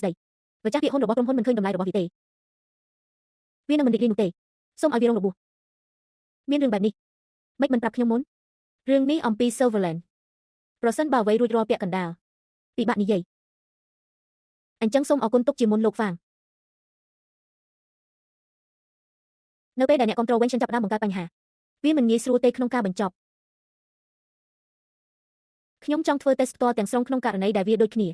ស្ដីម្ចាស់ភាគហ៊ុនរបស់ក្រុមហ៊ុនមិនឃើញតម្លៃរបស់វាទេវានឹងមិនរីករាយនោះទេសូមឲ្យវារងរបួសមានរឿងបែបនេះមិនប្រាប់ខ្ញុំមុនរឿងនេះអំពី Silverland ប្រសិនបើអ្វីរួចរាល់ពាក់កណ្ដាលពិបាកនិយាយអញ្ចឹងសូមអរគុណទុកជាមុនលោកហ្វាងនៅពេលដែលអ្នកគ្រប់គ្រងវិញចាប់ផ្ដើមបង្កើតបញ្ហាវាមិនងាយស្រួលទេក្នុងការបញ្ចប់ខ្ញុំចង់ធ្វើតេស្តផ្ទាល់ទាំងស្រុងក្នុងករណីដែលវាដូចគ្នា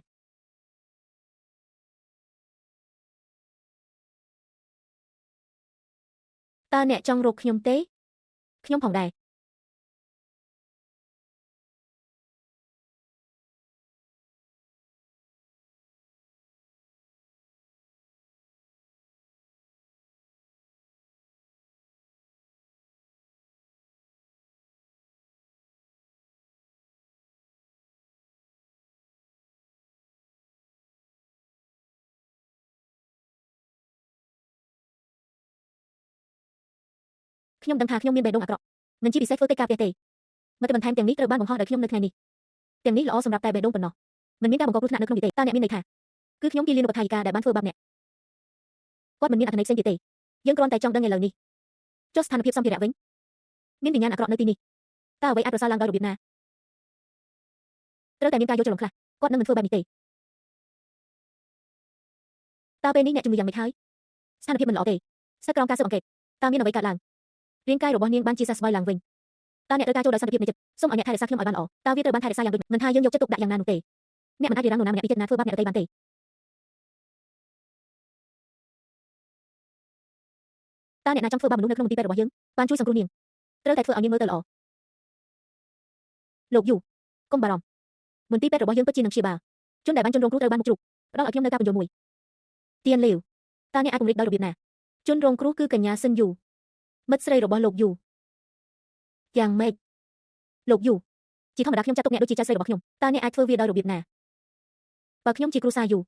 តើអ្នកចង់រកខ្ញុំទេខ្ញុំផងដែរខ្ញុំដឹងថាខ្ញុំមានបេះដូងអាក្រក់មិនជាពិសេសធ្វើកិច្ចការផ្ទះទេមតិបន្ថែមទាំងនេះត្រូវបានបង្ហោះដោយខ្ញុំនៅថ្ងៃនេះទាំងនេះល្អសម្រាប់តែបេះដូងប៉ុណ្ណោះមិនមានការបង្កគ្រោះថ្នាក់នៅក្នុងនេះទេតើអ្នកមានន័យថាគឺខ្ញុំគីលានុបដ្ឋាយិកាដែលបានធ្វើបាបអ្នកគាត់មិនមានអត្ថន័យផ្សេងទៀតទេយើងគ្រាន់តែចង់ដឹងឥឡូវនេះចុះស្ថានភាពសម្ភារៈវិញមានវិញ្ញាណអាក្រក់នៅទីនេះតើអ្វីអាចប្រសើរឡើងដោយរបៀបណាត្រូវតែមានការយល់ច្រឡំខ្លះគាត់នឹងមិនធ្វើបែបនេះទេតើពេលនេះអ្នកជំងឺយ៉ាងម៉េចហើយស្ថានភាពមិនល្អទេស្ថិតក្រោមការស៊ើបអង្កេតតើមានអ្វីកើតឡើងរាងកាយរបស់នាងបានជាសះស្បើយឡើងវិញតើអ្នកត្រូវការចូលដោយសន្តិភាពនៃចិត្តសូមឲ្យអ្នកថែរក្សាខ្ញុំឲ្យបានល្អតើវាត្រូវបានថែរក្សាយ៉ាងដូចម្តេចមិនថាយើងយកចិត្តទុកដាក់យ៉ាងណានោះទេអ្នកមិនអាចរារាំងនរណាម្នាក់ពីចេតនាធ្វើបាបអ្នកដទៃបានទេតើអ្នកណាចង់ធ្វើបាបមនុស្សនៅក្នុងមន្ទីរពេទ្យរបស់យើងបានជួយសង្គ្រោះនាងត្រូវតែធ្វើឲ្យនាងមើលទៅល្អលោកយូកុំបារម្ភមន្ទីរពេទ្យរបស់យើងពិតជានឹងព្យាបាលជនដែលបានជនរងគ្រោះត្រូវបានមុខជ្រូកផ្ដល់ឲ្យខ្ញុំនៅការពន្យល់មួយទៀនលាវតើអ្នកអាចពង្រីកដោយរបៀបណាជនរងគ្រោះគឺកញ្ញាស៊ិនយូមិត្តស្រីរបស់លោកយូយ៉ាងម៉េចលោកយូជាធម្មតាខ្ញុំចាត់ទុកអ្នកដូចជាចៅស្រីរបស់ខ្ញុំតើអ្នកអាចធ្វើវាដោយរបៀបណាបើខ្ញុំជាគ្រួសារយូ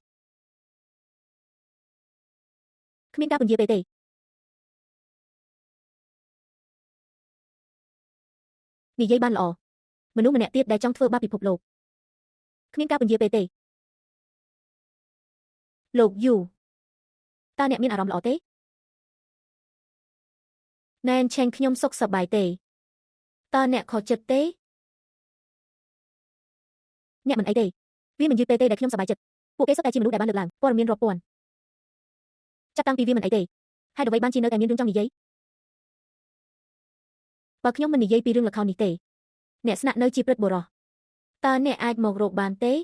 គ្មានការពន្យាពេលទេនិយាយបានល្អមនុស្សម្នាក់ទៀតដែលចង់ធ្វើបាបពិភពលោកគ្មានការពន្យាពេលទេលោកយូតើអ្នកមានអារម្មណ៍ល្អទេណែនឆេងខ្ញុំសុខសប្បាយទេតើអ្នកខកចិត្តទេអ្នកមិនអីទេវាមិនយឺតពេលទេដែលខ្ញុំសប្បាយចិត្តពួកគេសុទ្ធតែជាមនុស្សដែលបានលើកឡើងព័ត៌មានរាប់ពាន់ចាប់តាំងពីវាមិនអីទេហេតុអ្វីបានជានៅតែមានរឿងចង់និយាយបើខ្ញុំមិននិយាយពីរឿងល្ខោននេះទេអ្នកស្នាក់នៅជាព្រឹទ្ធបុរសតើអ្នកអាចមករកបានទេ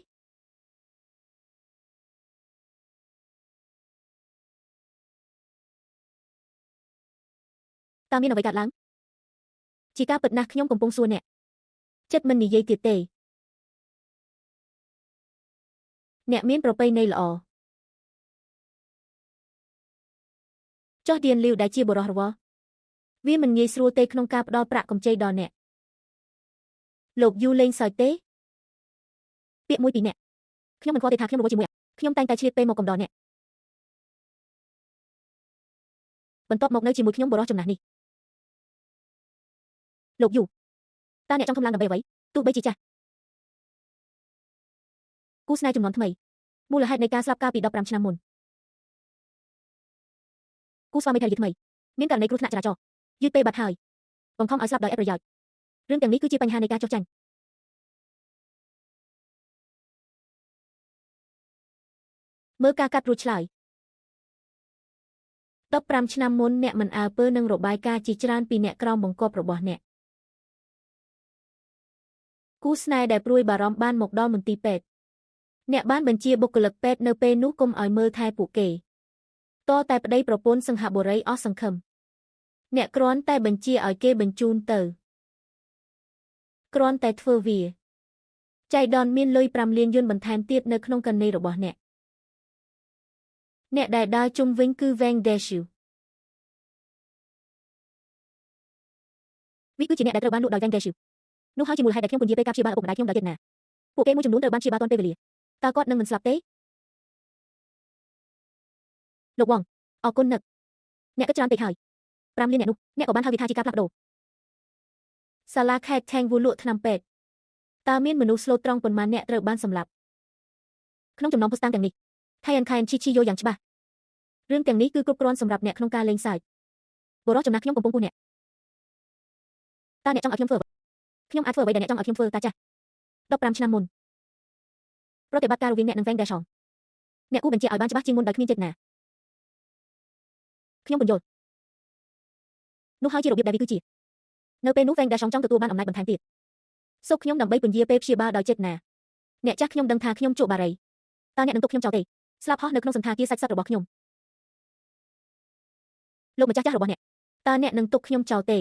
តើមានអ្វីកើតឡើងជាការពិតណាស់ខ្ញុំកំពុងសួរអ្នកចិត្តមិននិយាយទៀតទេអ្នកមានប្រពៃណីល្អចុះឌៀនលីវដែលជាបុរសរវល់វាមិនងាយស្រួលទេក្នុងការផ្ដល់ប្រាក់កម្ចីដល់អ្នកលោកយូលេងសើចទេពាក្យមួយពីអ្នកខ្ញុំមិនខ្វល់ទេថាខ្ញុំរវល់ជាមួយខ្ញុំតែងតែឆ្លៀតពេលមកកំដរអ្នកបន្ទាប់មកនៅជាមួយខ្ញុំបុរសចំណាស់នេះលោកយូតើអ្នកចង់ធំឡើងដើម្បីអ្វីទោះបីជាចាស់គូស្នេហ៍ចំនួនថ្មីមូលហេតុនៃការស្លាប់កាលពី15ឆ្នាំមុនគូស្វាមីភរិយាថ្មីមានករណីគ្រោះថ្នាក់ចរាចរណ៍យឺតពេលបាត់ហើយបង្ខំឲ្យស្លាប់ដោយឥតប្រយោជន៍រឿងទាំងនេះគឺជាបញ្ហានៃការចុះចាញ់មើលការកាត់រួចឆ្លើយ15ឆ្នាំមុនអ្នកមិនអើពើនឹងរបាយការណ៍ជាច្រើនពីអ្នកក្រោមបង្គាប់របស់អ្នកគូស្នេហ៍ដែលព្រួយបារម្ភបានមកដល់មន្ទីរពេទ្យអ្នកបានបញ្ជាបុគ្គលិកពេទ្យនៅពេលនោះកុំឲ្យមើលថែពួកគេតតែប្តីប្រពន្ធសង្ហបុរីអស់សង្ឃឹមអ្នកគ្រាន់តែបញ្ជាឲ្យគេបញ្ជូនទៅគ្រាន់តែធ្វើវាចៃដន្យមានលុយ5លានយួនបន្ថែមទៀតនៅក្នុងកណីរបស់អ្នកអ្នកដែលដើរជុំវិញគឺ Wang Deshu វាគឺជាអ្នកដែលត្រូវបានលក់ដោយ Wang Deshu នោះហើយជាមូលហេតុដែលខ្ញុំពន្យាពេលការព្យាបាលឪពុកម្ដាយខ្ញុំដោយចេតនាពួកគេមួយចំនួនត្រូវបានព្យាបាលទាន់ពេលវេលាតើគាត់នឹងមិនស្លាប់ទេលោកវងអរគុណនឹកអ្នកគិតច្រើនពេកហើយ5លានអ្នកនោះអ្នកក៏បានហៅវាថាជាការផ្លាស់ប្ដូរសាលាខេត្តថេងវូលក់ថ្នាំពេទ្យតើមានមនុស្សស្លូតត្រង់ប៉ុន្មានអ្នកត្រូវបានសម្លាប់ក្នុងចំណោមភស្តុតាងទាំងនេះ ថៃអិនខែនឈីឈីយល់យ៉ាងច្បាស់រឿងទាំងនេះគឺគ្រប់គ្រាន់សម្រាប់អ្នកក្នុងការលេងសើចបុរសចំណាស់ខ្ញុំកំពុងពោះអ្នកតើអ្នកចង់ឲ្យខ្ញុំធ្វើខ្ញុំអាចធ្វើអ្វីដែលអ្នកចង់ឲ្យខ្ញុំធ្វើតាចាស់15ឆ្នាំមុនប្រតិបត្តិការរវាងអ្នកនិងវ៉េងដេឆងអ្នកគូបញ្ជាឲ្យបានច្បាស់ជាងមុនដោយគ្មានចេតនាខ្ញុំពន្យល់នោះហើយជារបៀបដែលវាគឺជានៅពេលនោះវ៉េងដេឆងចង់ទទួលបានអំណាចបន្ថែមទៀតសូមខ្ញុំដើម្បីពន្យាពេលព្យាបាលដោយចេតនាអ្នកចាស់ខ្ញុំដឹងថាខ្ញុំជក់បារីតើអ្នកនឹងទុកខ្ញុំចោលទេស្លាប់ហោះនៅក្នុងសន្តាគារសាច់សត្វរបស់ខ្ញុំលោកម្ចាស់ចាស់របស់អ្នកតើអ្នកនឹងទុកខ្ញុំចោលទេ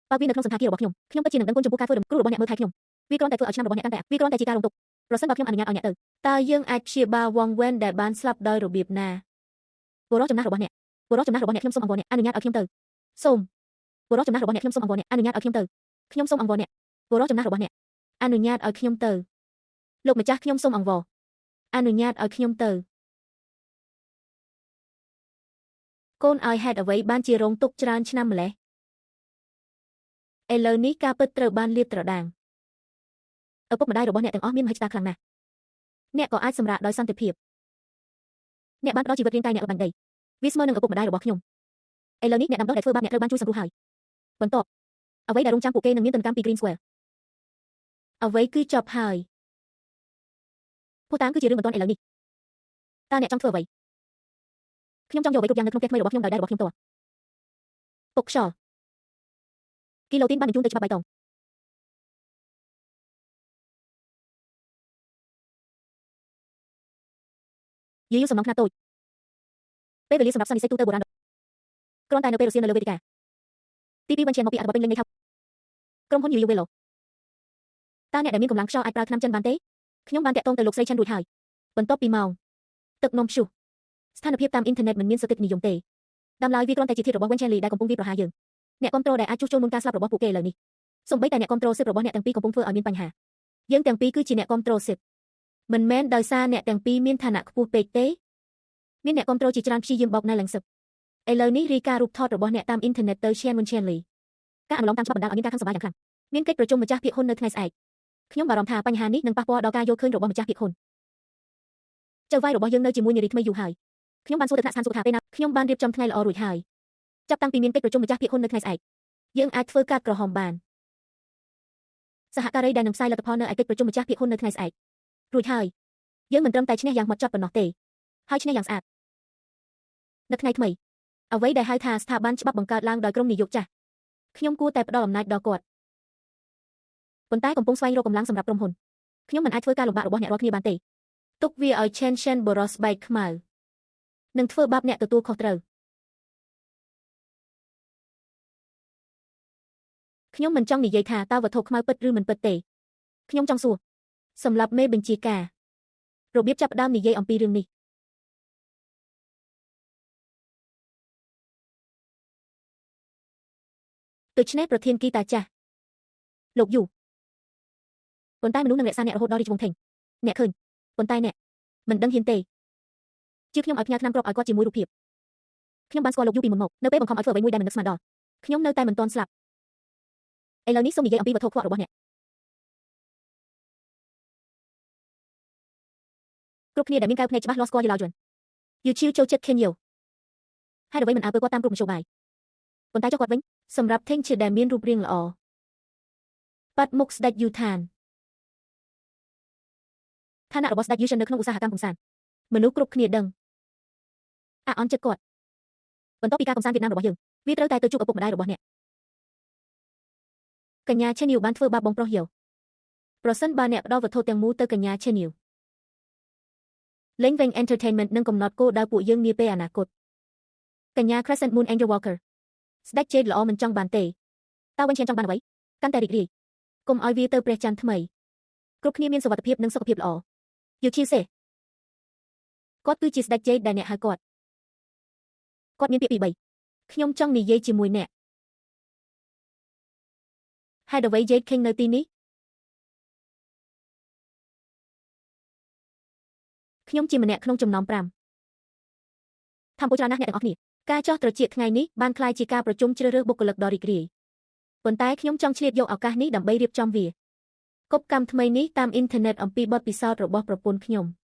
បើវានៅក្នុងសន្តាគាររបស់ខ្ញុំខ្ញុំពិតជានឹងដឹងគុណចំពោះការធ្វើគ្រូរបស់អ្នកមើលថែខ្ញុំវាគ្រាន់តែធ្វើឲ្យឆ្នាំរបស់អ្នកកាន់តែវាគ្រាន់តែជាការរងទុក្ខប្រសិនបើខ្ញុំអនុញ្ញាតឲ្យអ្នកទៅតើយើងអាចព្យាបាលវងវែនដែលបានស្លាប់ដោយរបៀបណាបុរសចំណាស់របស់អ្នកបុរសចំណាស់របស់អ្នកខ្ញុំសូមអង្វរអ្នកអនុញ្ញាតឲ្យខ្ញុំទៅសូមបុរសចំណាស់របស់អ្នកខ្ញុំសូមអង្វរអ្នកអនុញ្ញាតឲ្យខ្ញុំទៅខ្ញុំសូមអង្វរអ្នកបុរសចំណាស់របស់អ្នកអនុញ្ញាតឲ្យខ្ញុំទៅលោកម្ចាស់ខ្ញុំសូមអង្វរអនុញ្ញាតឲ្យខ្ញុំទៅកូនឲ្យហេតុអ្វីបានជារងទុក្ខច្រើនឆ្នាំម្ល៉េះឥឡូវនេះការពិតត្រូវបានលាតត្រដាងឪពុកម្ដាយរបស់អ្នកទាំងអស់មានមហិច្ឆតាខ្លាំងណាស់អ្នកក៏អាចសម្រាកដោយសន្តិភាពអ្នកបានផ្ដល់ជីវិតរាងកាយអ្នកលបាញ់ដីវាស្មើនឹងឪពុកម្ដាយរបស់ខ្ញុំឥឡូវនេះអ្នកដាំដុះដែលធ្វើបាបអ្នកត្រូវបានជួយសង្គ្រោះហើយបន្ទាប់អ្វីដែលរងចាំពួកគេនឹងមានទណ្ឌកម្មពី Green Square អ្វីគឺចប់ហើយភស្តុតាងគឺជារឿងបន្ទាន់ឥឡូវនេះតើអ្នកចង់ធ្វើអ្វីខ្ញុំចង់យកអ្វីគ្រប់យ៉ាងនៅក្នុងផ្ទះថ្មីរបស់ខ្ញុំដោយដៃរបស់ខ្ញុំផ្ទាល់ពុកខ្យល់គីឡូទីនបានបញ្ជូនទៅច្បាប់បៃតងយូរសំណងខ្នាតតូចពេលវេលាសម្រាប់សន្និសីទទូទៅបុរាណគ្រាន់តែនៅពេលរសៀលនៅលើវេទិកាទី2បញ្ជាមកពីអត្ថបទពេញលេញនៃខក្រុមហ៊ុនយូយូវេឡូតើអ្នកដែលមានកម្លាំងខ្យល់អាចប្រើថ្នាំចិនបានទេខ្ញុំបានតាក់ទងទៅលោកស្រីឆាន់រួចហើយបន្ទាប់ពីម៉ោងទឹកនំព្យុះស្ថានភាពតាមអ៊ីនធឺណិតមិនមានសតិនិយមទេតាមឡើយវាគ្រាន់តែជាធាតុរបស់ Wen Chen Li ដែលកំពុងវាយប្រហារយើងអ្នកគ្រប់គ្រងដែលអាចជួសជុលមុនការស្លាប់របស់ពួកគេឥឡូវនេះសូម្បីតែអ្នកគ្រប់គ្រងសិទ្ធិរបស់អ្នកទាំងពីរកំពុងធ្វើឲ្យមានបញ្ហាយើងទាំងពីរគឺជាអ្នកគ្រប់គ្រងសិទ្ធិមិនមែនដោយសារអ្នកទាំងពីរមានឋានៈខ្ពស់ពេកទេមានអ្នកគ្រប់គ្រងជាច្រើនព្យាយាមបោកណែឡើងសិទ្ធិឥឡូវនេះរាយការណ៍រូបថតរបស់អ្នកតាមអ៊ីនធឺណិតទៅ Chen Wen Chen Li ការអនុលោមតាមច្បាប់បណ្ដាលឲ្យមានការខឹងសម្បារយ៉ាងខ្លាំងមានកិច្ចប្រជុំម្ចាស់ភាគហ៊ុននៅថ្ងៃស្អែកខ្ញុំបារម្ភថាបញ្ហានេះនឹងប៉ះពាល់ដល់ការយល់ឃើញរបស់ម្ចាស់ភាគហ៊ុនចៅហ្វាយរបស់យើងនៅជាមួយនារីថ្មីយូរហើយខ្ញុំបានសួរទៅថ្នាក់ស្ថានសុខថាពេលណាខ្ញុំបានរៀបចំថ្ងៃល្អរួចហើយចាប់តាំងពីមានកិច្ចប្រជុំម្ចាស់ភាគហ៊ុននៅថ្ងៃស្អែកយើងអាចធ្វើកាតក្រហមបានសហការីដែលនឹងផ្សាយលទ្ធផលនៅឯកិច្ចប្រជុំម្ចាស់ភាគហ៊ុននៅថ្ងៃស្អែករួចហើយយើងមិនត្រឹមតែឈ្នះយ៉ាងហ្មត់ចត់ប៉ុណ្ណោះទេហើយឈ្នះយ៉ាងស្អាតនៅថ្ងៃថ្មីអ្វីដែលហៅថាស្ថាប័នច្បាប់បង្កើតឡើងដោយក្រុមនាយកចាស់ខ្ញុំគួរតែផ្ដល់អំណាចដល់គាត់ប៉ុន្តែកំពុងស្វែងរកកម្លាំងសម្រាប់ក្រុមហ៊ុនខ្ញុំមិនអាចធ្វើការលំបាករបស់អ្នករាល់គ្នាបានទេទុកវាឲ្យ Chen Shen បរោះស្បែកខ្មៅនឹងធ្វើបាបអ្នកទទួលខុសត្រូវខ្ញុំមិនចង់និយាយថាតើវត្ថុខ្មៅពិតឬមិនពិតទេខ្ញុំចង់សួរសម្រាប់មេបញ្ជាការរបៀបចាប់ផ្ដើមនិយាយអំពីរឿងនេះដូច្នេះប្រធានគីតាចាស់លោកយូប៉ុន្តែមនុស្សនឹងរក្សាអ្នករហូតដល់រាជវង្សថេងអ្នកឃើញប៉ុន្តែអ្នកមិនដឹងហ៊ានទេជឿខ្ញុំឲ្យផ្ញើថ្នាំគ្រាប់ឲ្យគាត់ជាមួយរូបភាពខ្ញុំបានស្គាល់លោកយូពីមុនមកនៅពេលបង្ខំឲ្យធ្វើអ្វីមួយដែលមិននឹកស្មានដល់ខ្ញុំនៅតែមិនទាន់ស្លាប់ឥឡូវនេះសូមនិយាយអំពីវត្ថុខ្វក់របស់អ្នកគ្រប់គ្នាដែលមានកែវភ្នែកច្បាស់លាស់ស្គាល់យូឡៅយួនយូឈីវចូលចិត្តខេនយូហេតុអ្វីមិនអើពើគាត់តាមគ្រប់មធ្យោបាយប៉ុន្តែចុះគាត់វិញសម្រាប់ថេងជាដែលមានរូបរាងល្អបាត់មុខស្ដេចយូឋានឋានៈរបស់ស្ដេចយូសិននៅក្នុងឧស្សាហកម្មកម្សាន្តមនុស្សគ្រប់គ្នាដឹងអាអន់ចិត្តគាត់បន្ទាប់ពីការកម្សាន្តវៀតណាមរបស់យើងវាត្រូវតែទៅជួបឪពុកម្ដាយរបស់អ្នកកញ្ញាឆេនីវបានធ្វើបាបបងប្រុសយោប្រសិនបើអ្នកផ្ដល់វត្ថុទាំងមូលទៅកញ្ញាឆេនីវលេងវិញ Entertainment នឹងកំណត់គោលដៅពួកយើងនាពេលអនាគតកញ្ញា Crescent Moon Angel Walker ស្ដេចជេតល្អមិនចង់បានទេតើវិញឈានចង់បានអ្វីកាន់តែរីករាយកុំឲ្យវាទៅព្រះច័ន្ទថ្មីគ្រប់គ្នាមានសុវត្ថិភាពនិងសុខភាពល្អយូឈីសេគាត់គឺជាស្ដេចជេតដែលអ្នកហៅគាត់គាត់មានពាក្យពីរបីខ្ញុំចង់និយាយជាមួយអ្នកហេតុអ្វី Jade King នៅទីនេះខ្ញុំជាម្នាក់ក្នុងចំណោម5ធម្មពលច្រើនណាស់អ្នកទាំងអស់គ្នាការចោះត្រចៀកថ្ងៃនេះបានក្លាយជាការប្រជុំជ្រើសរើសបុគ្គលិកដ៏រីករាយប៉ុន្តែខ្ញុំចង់ឆ្លៀតយកឱកាសនេះដើម្បីរៀបចំវា កុបកម្មថ្មីនេះតាមអ៊ីនធឺណិតអំពីបទពិសោធន៍របស់ប្រពន្ធខ្ញុំ។